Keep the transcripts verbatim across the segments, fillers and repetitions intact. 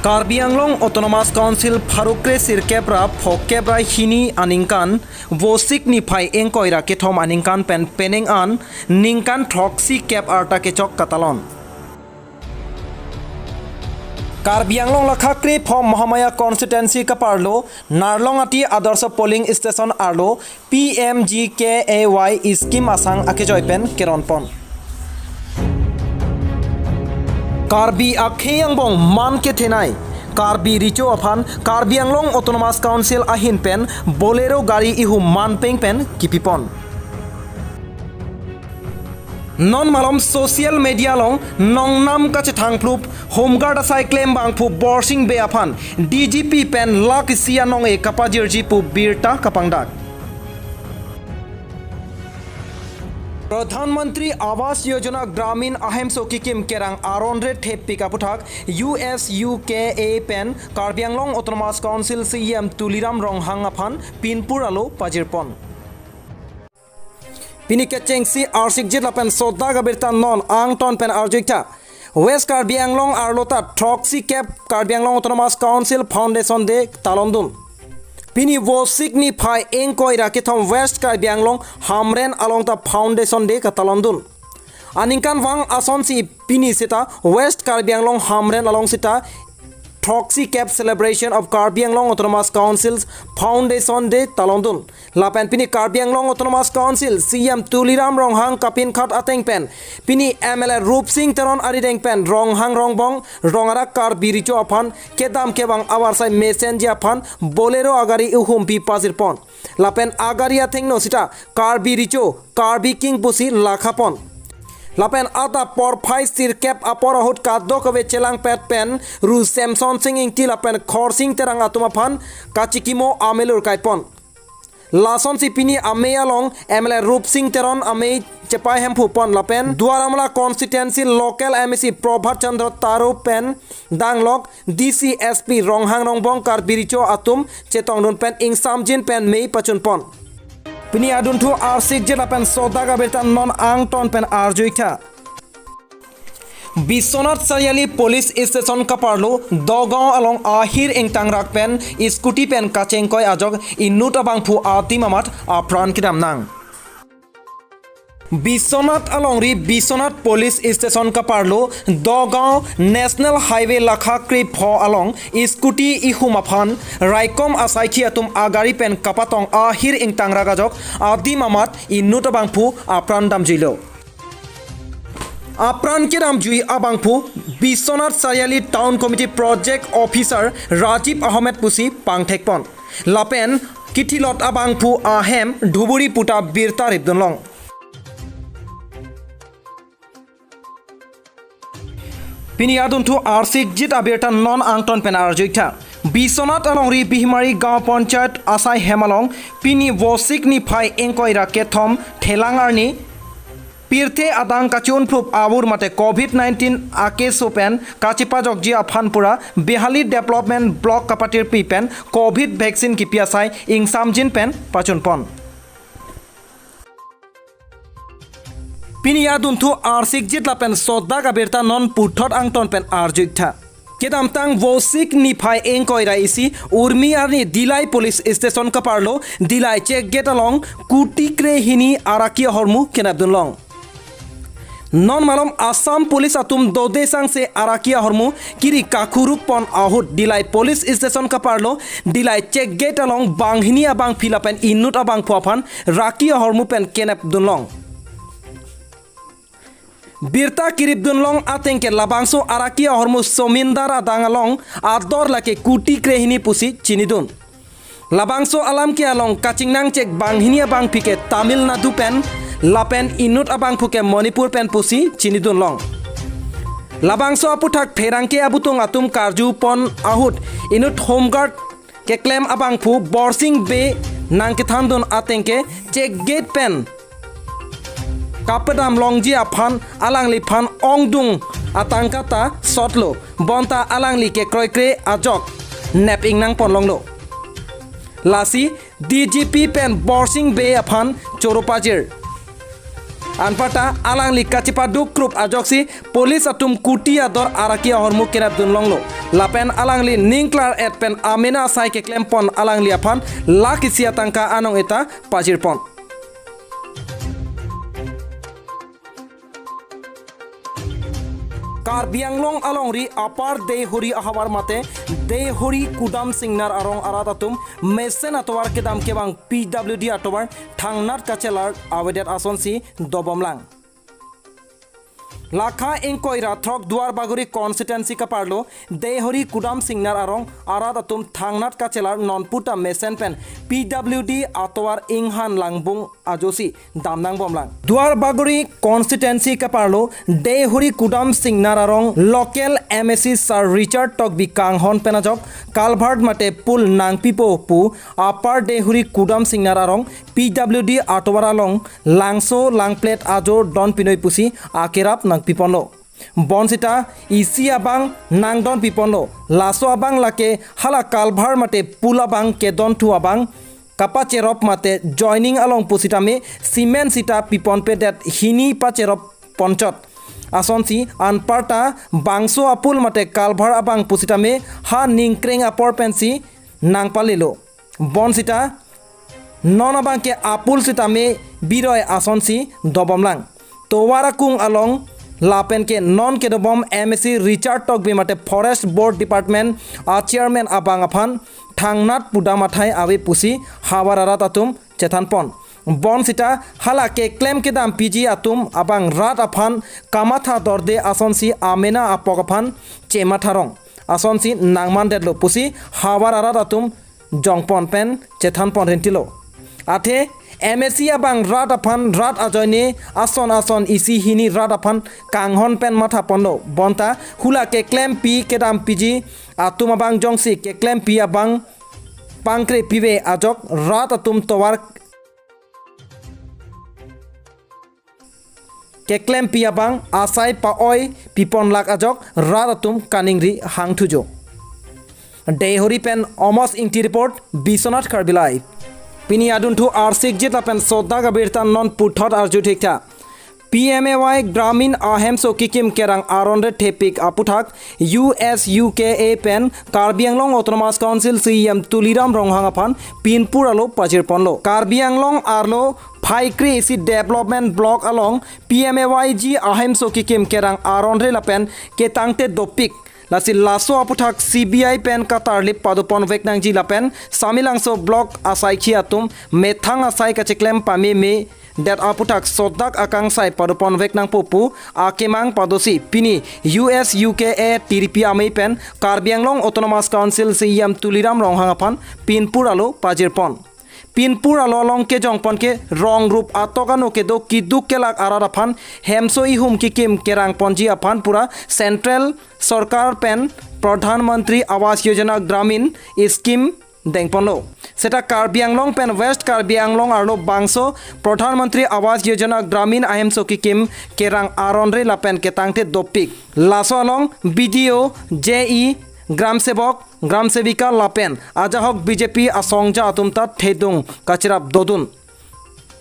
Karbi Anglong Autonomous Council pharo kre sirkep ra phokep ra hini aningkan, Vosik niphai ingkoi ra kethom aningkan pen penang an ningkan throksi kep arta kechok katalon. Karbi Anglong lakha krepho Mahamaya constituency kaparlo Narlongati Adarsha polling station arlo P M G K A Y scheme asang akejoi pen keronpon. Karbi akhei angbong man kethenei, Karbi Recho aphan Karbi Anglong Autonomous Council ahin pen Bolero gari ihum manpeng pen kipipon. Non malom social media along nongnam kachethangphlup Home Guard asai klem abangphu Borsing Bey aphan D G P pen lakh isi anong-e kapajirji pu birta kapangdak. Pradhan Mantri Awas Yojana Gramin ahemso kikim kerang aron re theppik aputhak U S U K A pen Karbi Anglong Autonomous Council C E M Tuliram Ronghang aphan pinpur alo pajirpon. Pini kechengsi arsikjit lapen sodak abirta non angton pen arjuitha. West Karbi Anglong arlo ta throksi kep Karbi Anglong Autonomous Council Foundation Day talondun. Pini Vosik niphai ingkoi ra kethom West Karbi Anglong Hamren along ta Foundation Day katalondun. Aningkanvang asonsi pini seta West Karbi Anglong Hamren along seta throksi kep celebration of Karbi Anglong Autonomous Council's Foundation Day talondun. Lapen pini Karbi Anglong Autonomous Council C E M Tuliram Ronghang kapinkhat ateng pen pini M L A Rupsing Teron arideng pen Ronghang Rongbong Rongara Karbi Recho aphan kedam kevang avarsai mesenji aphan Bolero agari ihumpi pajirpon. Lapen agari athengno seta Karbi Recho, Karbi King pusi lakhapon. Lapen adap porphai sirkep apor ahut kadokave chelangpet pen Ru Semson Sing Ingti lapen Khorsing Terang atum aphan kachikimo amelur kaipon. Lasonsi pini amei along M L A Rupsing Teron amei chepai hemphupon lapen Duar Amla constituency local M A C Prabhat Chandra Taro pen danglok D C S P Ronghang Rongbong Karbi Recho atum chetongdun pen ingsamjin pen mei pachunpon. Pini adunthu arsikjit lapen sodak abirta non angton pen arjuitha. Biswanath Chariali Police Station kaparlo Dogaon along ahir ingtangrak pen scooty pen kachengkoi ajok inut abangphu adim amat apran kedam nang. Biswanath alongri Biswanath Police Station kaparlo Dogaon National Highway lakha krepho along scooty ihum aphan raikom asaikhi atum agari pen kapatong ahir ingtangrak ajok adim amat inut abangphu apran damjuilo. Apran kedamjui abangphu Biswanath Chariali Town Committee Project Officer Rajiv Ahmed pusi pangthekpon. Lapen kithilot abangphu ahem dhuburi puta birta ripdunlong. Pini adunthu arsikjit abirta non angton pen arjuitha. Biswanath alongri Bihmari Gaon Panchayat asai hem along pini Vosik niphai ingkoi ra kethom thelang arni pirthe adang kachunphlup avur mate covid nineteen akeso pen kachepajokji aphan pura Behali Development Block kapatirpi pen covid vaccine kipi asai ingsamjin pen pachunpon. Pini adunthu arsikjit lapen sodak abirta non puthot angton pen arjuitha. Kedamtang Vosik niphai ingkoi ra isi urmi arni Dillai Police Station kaparlo Dillai check gate along kuti krehini araki ahormu kenapdunlong. Non malom Assam Police atum dode sangse araki ahormu kiri kakhurukpon ahut Dillai Police Station kaparlo Dillai check gate along banghini abangphi lapen inut abangphu aphan raki ahormu pen kenapdunlong. Birta kiripdunlong ateng ke labangso araki ahormu Somindar adang along ador lake kuti krehini pusi chinidun. Labangso alam ke along kachingnang chek banghini abangphi ke Tamil Nadu pen lapen inut abangphu ke Manipur pen pusi chinidunlong. Labangso aputhak pherangke abutung atum karjupon ahut inut Home Guard keklem abangphu Borsing Bey nangkethandun ateng ke check gate pen kapadam longji aphan alangliphan ongdung atangka ta sotlo bonta alangli kekroikre ajok nep ingnangpon longlo. Lasi D G P pen Borsing Bey aphan choro pajir. Anparta alangli kachepaduk krup ajoksi police atum kuti ador araki ahormu kerap dunlonglo. Lapen alangli ningklar et pen amena asai keklempon alangli aphan lakh isi atangka anong eta pajirpon. Karbi Anglong alongri Upper Deihori ahavar mate Deihori Kudam Singnar arong arat atum mesen atovar kedam kevang P W D atovar thangnat kachelar avedet asonsi dobomlang. Lakha ingkoi ra throk Duarbagori constituency kaparlo Deihori Kudam Singnar arong arat atum thangnat kachelar nonputa mesen pen P W D atovar inghan langbung ajosi damnangbomlang. Duarbagori constituency kaparlo Deihori Kudam Singnar arong local M A C Sir Richard Tokbi kanghon pen ajok culvert mate pool nangpipo pu Upper Deihori Kudam Singnar arong P W D atovar along langso langplet ajo don pinoi pusi akerap nangpiponlo. Bonsita isi abang nangdon piponlo. Laso abang lake hala culvert mate pool abang kedonthu abang kapacherop mate joining along pusitame cement sita piponpedet hini pacherop ponchot. Asonsi anparta bangso apool mate culvert abang pusitame ha ningkreng apor pensi nangpalelo. Bonsita non abangke apool sitame biroi asonsi dobomlang. Tovar akung along lapenke non kedobom M A C Richard Tokbi mate Forest Board Department a chairman abang aphan thangnat pudam athai ave pusi havar arat atum chethanpon. Bonsita hala keklem kedam piji atum abang rat aphan kamatha dorde asonsi amena apok aphan chematharong asonsi nangmandetlo pusi havar arat atum jongpon pen chethanpon rintilo. Athe M A C abang rat aphan rat ajoine ason ason isi hini rat aphan kanghon pen mathaponlo. Bonta hula keklempi kedam piji atum abang jongsi keklempi abang pangkre pive ajok rat atum tovar keklempi abang asai pa-oi piponlak ajok rat atum kaningri hangthujo. Deihori pen Amos Ingti report, Biswanath Karbi Live. Pini adunthu arsik jit lapen sodak abirta non puthot arju thiktha. P M A Y Gramin ahemso kikim kerang aron re thepik aputhak U S U K A pen Karbi Anglong Autonomous Council C E M Tuliram Ronghang aphan pinpur alo pajirponlo. Karbi Anglong arlo Phaikre isi development block along P M A Y G ahemso kikim kerang aron re lapen ketangte dopik. Lasi laso aputhak C B I pen katarlip padoponvek nangji lapen Samelangso block asaikhi atum methang asai kacheklem pamemedet aputhak sodak akangsai padoponvek nangpo pu akemang padosi pini U S U K A tiripi amei pen Karbi Anglong Autonomous Council C E M Tuliram Ronghang aphan pinpur alo pajirpon. Pinpur alo along kejongpon ke rong rup atok ano kedo keduk kelak arat aphan hemso ihum kikim kerangponji aphan pura Central Sorkar pen Pradhan Mantri Awas Yojana Gramin scheme dengponlo. Seta Karbi Anglong pen West Karbi Anglong arlo bangso Pradhan Mantri Awas Yojana Gramin ahemso kikim kerang aron re lapen ketangte dopik. Laso along B D O, J E, Gram Sevok, Gram Sevika lapen ajahok B J P asongja atum ta thedung kachirap dodun.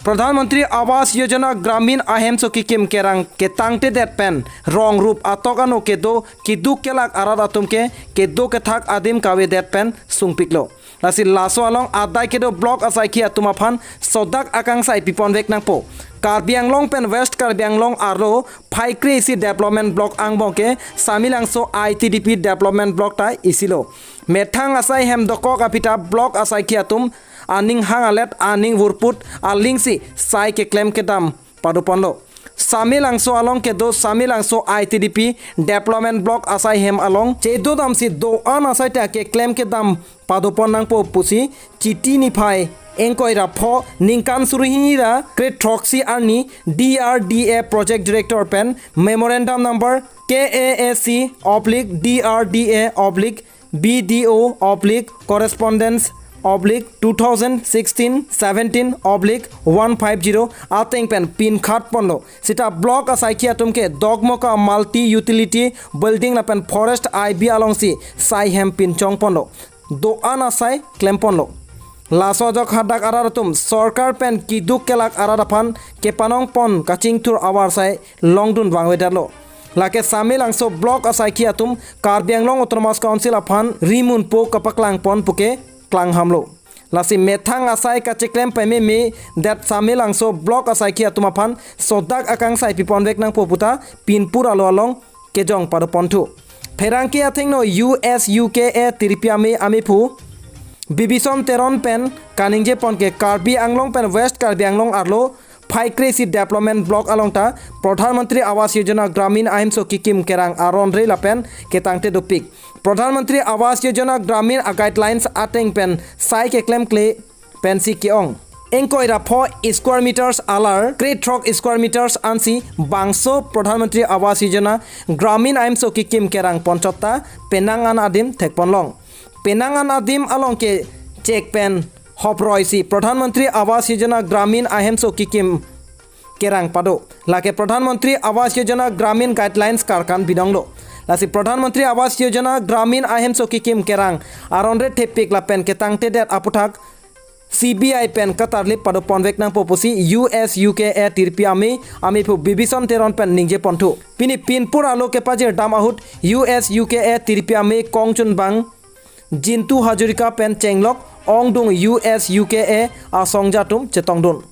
Pradhan Mantri Awas Yojana Gramin ahemso kikim kerang ketangtedet pen rong rup atok ano kedo keduk kelak arat atum ke kedo kethak adim kavedet pen sungpiklo. Lasi laso along adai kedo block asaikhi atum aphan sodak akangsai piponvek nangpo. Karbi Anglong pen West Karbi Anglong arlo Phaikre isi development block angbong ke Samelangso I T D P development block ta isilo. Methang asai hem dokok apita block asaikhi atum aning hang alet aning vurput alingsi sai keklem kedam padoponlo. Samelangso along kedo Samelangso I T D P development block asai hem along chedo damsi do-an asai ta keklem kedam padopon nangpo pusi Chiti niphai ingkoi ra pho ningkan suri hini ra kre throksi arni D R D A Project Director pen memorandum number K A A C oblique D R D A oblique B D O oblique correspondence oblique two thousand sixteen seventeen oblique one five zero ateng pen pinkhat ponlo. Seta block asaikhi atum ke Dokmoka Multi Utility Building lapen Forest I B alongsi sai hem pinchong ponlo. Do-an asai klem ponlo. Laso ajok hadak arat atum sorkar pen keduk kelak arat aphan kepanong pon kachingthur avarsai longdun vangvedetlo. Lake Samelangso block asaikhi atum Karbi Anglong Autonomous Council aphan rimunpo kapaklang pon puke klanghamlo. Lasi methang asai kacheklem pememe det Samelangso block asaikhi atum aphan sodak akangsai piponvek nangpo puta pinpur alo along kejong padoponthu. Pherangke athengno U S U K A tiripi ame amephu Bibison Teron pen kaningje pon ke Karbi Anglong pen West Karbi Anglong arlo phai kre-isi development block along ta Pradhan Mantri Awas Yojana Gramin Ahemso kikim kerang aron re lapen ketangte dopik. Pradhan Mantri Awas Yojana Gramin a guidelines ateng pen sai keklemkle pensi ke-ong. Ingkoi ra pho square meters alar kre throk square meters ansi bangso Pradhan Mantri Awas Yojana Gramin Ahemso kikim kerang ponchot ta penang an adim thekponlong. Penang an adim along kechek pen hoproi si Pradhan Mantri Awas Yojana Gramin Ahemso kikim kerang pado. Lake Pradhan Mantri Awas Yojana Gramin guidelines karkan bidonglo. Lasi Pradhan Mantri Awas Yojana Gramin Ahemso kikim kerang aron re thepik lapen ketangtedet aputhak C B I pen katarlip padoponvek nangpo pusi U S U K A tiripi ame amephu Bibison Teron pen ningje ponthu. Pini pinpur alo kepajirdam ahut U S U K A tiripi ame kongchunbang Jintu Hazarika pen chenglok ongdung U S U K A asongja atum chetongdun.